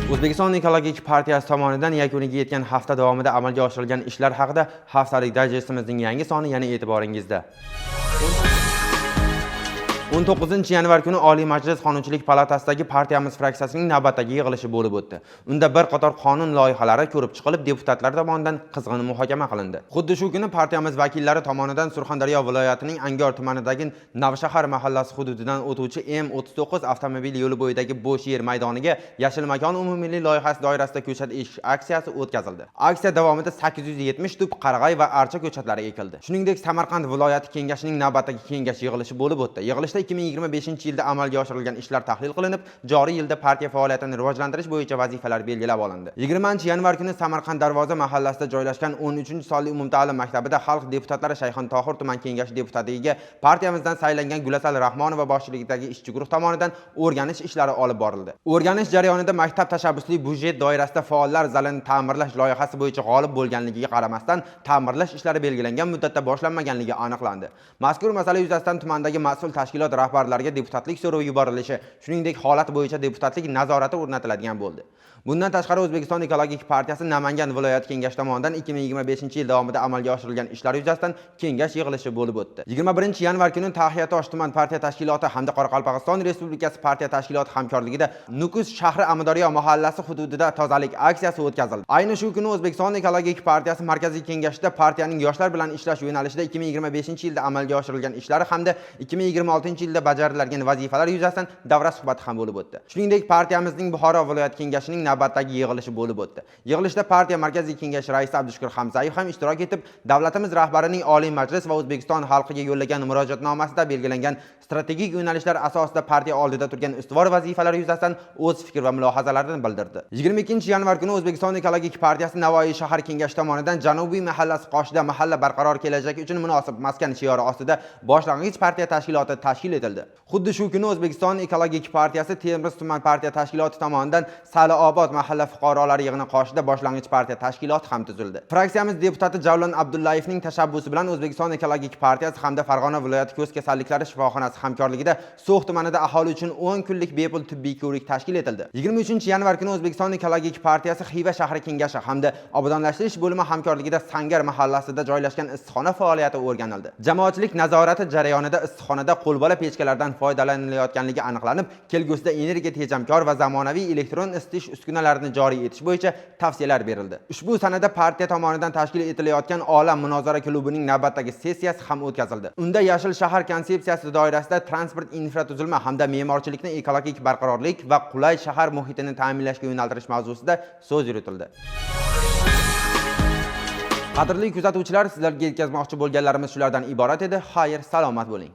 O'zbekiston ekologik partiyasi tomonidan yakuniga yetgan hafta davomida amalga oshirilgan ishlar haqida haftalik dayjestimizning yangi soni yana e'tiboringizda. 19 yanvar kuni Oliy Majlis Qonunchilik palatasidagi partiyamiz fraksiyasining navbatdagi yig'ilishi bo'lib o'tdi. Unda bir qator qonun loyihalari ko'rib chiqilib, deputatlar tomonidan qizg'in muhokama qilindi. Xuddi shu kuni partiyamiz vakillari tomonidan Surxondaryo viloyatining Angor tumanidagi Navshahar mahallasi hududidan o'tuvchi M39 avtomobil yo'li bo'yidagi bo'sh yer maydoniga Yashil makon umummilliy loyihasi doirasida ko'chat ekish aksiyasi o'tkazildi. Aksiya davomida 870 tup qarag'ay va archa ko'chatlari ekildi. Shuningdek, Samarqand viloyati kengashining navbatdagi kengash yig'ilishi bo'lib o'tdi. Yig'ilishda 2025-yilda amalga oshirilgan ishlar tahlil qilinib, joriy yilda partiya faoliyatini rivojlantirish bo'yicha vazifalar belgilab olindi. 20 yanvar kuni Samarqand Darvoza mahallasida joylashgan 13-sonli umumta'lim maktabida xalq deputatlari Shayxon Tohir tuman kengashi deputatligiga partiyamizdan saylangan Gulasal Rahmonova boshchiligidagi ishchi guruh tomonidan o'rganish ishlari olib borildi. O'rganish jarayonida maktab tashabbusli byudjet doirasida faollar zalini ta'mirlash loyihasi bo'yicha g'olib bo'lganligiga qaramasdan, ta'mirlash ishlari belgilangan muddatda boshlanmaganligi aniqlandi. Mazkur masala yuzasidan tumandagi mas'ul tashkilot rahbarlariga deputatlik so'rovi yuborilishi, shuningdek, holat bo'yicha deputatlik nazorati o'rnatiladigan bo'ldi. Bundan tashqari, O'zbekiston ekologik partiyasi Namangan viloyati kengashi tomonidan 2025-yil davomida amalga oshirilgan ishlar yuzasidan kengash yig'ilishi bo'lib o'tdi. 21 yanvar kuni Taxiatosh tuman partiya tashkiloti hamda Qoraqalpog'iston Respublikasi partiya tashkiloti hamkorligida Nukus shahri Amudaryo mahallasi hududida tozalik aksiyasi o'tkazildi. Ayni shu kuni O'zbekiston ekologik partiyasi markaziy kengashida partiyaning yoshlar bilan ishlash yo'nalishida 2025-yilda amalga oshirilgan ishlari hamda 2026 yilda bajarilgan vazifalar yuzasidan davra suhbati ham bo'lib o'tdi. Shuningdek, partiyamizning Buxoro viloyat kengashining navbatdagi yig'ilishi bo'lib o'tdi. Yig'ilishda partiya markaziy kengashi raisi Abdushukur Hamzayev ham ishtirok etib, davlatimiz rahbarining Oliy Majlis va O'zbekiston xalqiga yo'llagan murojaatnomasida belgilangan strategik yo'nalishlar asosida partiya oldida turgan ustuvor vazifalar yuzasidan o'z fikr va mulohazalarini bildirdi. 22 yanvar kuni O'zbekiston ekologik partiyasi Navoiy shahar kengashi tomonidan Janubiy mahallasi qoshida "Mahalla barqaror kelajak uchun munosib maskan" shiori ostida boshlang'ich partiya tashkiloti tashkil etildi. Xuddi shu kuni O'zbekiston ekologik partiyasi Termiz tuman partiya tashkiloti tomonidan Saliobod mahalla fuqarolari yig'ini qoshida boshlang'ich partiya tashkiloti ham tuzildi. Fraksiyamiz deputati Javlon Abdullayevning tashabbusi bilan O'zbekiston ekologik partiyasi hamda Farg'ona viloyati ko'z kasalliklari shifoxonasi hamkorligida So'x tumanida aholi uchun 10 kunlik bepul tibbiy ko'rik tashkil etildi. 23 yanvar kuni O'zbekiston ekologik partiyasi Xiva shahri kengashi hamda obodonlashtirish bo'limi hamkorligida Sangar mahallasida joylashgan issiqxona faoliyati o'rganildi. Jamoatchilik nazorati jarayonida issiqxonada qo'lbola pechkalardan foydalanilayotganligi aniqlanib, kelgusida energiya tejamkor va zamonaviy elektron isitish uskunalarini joriy etish bo'yicha tavsiyalar berildi. Ushbu sanada partiya tomonidan tashkil etilayotgan Olam munozara klubining navbatdagi sessiyasi ham o'tkazildi. Unda yashil shahar konsepsiyasi doirasida transport infratuzilma hamda me'morchilikni ekologik barqarorlik va qulay shahar muhitini ta'minlashga yo'naltirish mavzusida so'z yuritildi. Qadrli kuzatuvchilar, sizlarga yetkazmoqchi bo'lganlarimiz shulardan iborat edi. Xayr, salomat bo'ling.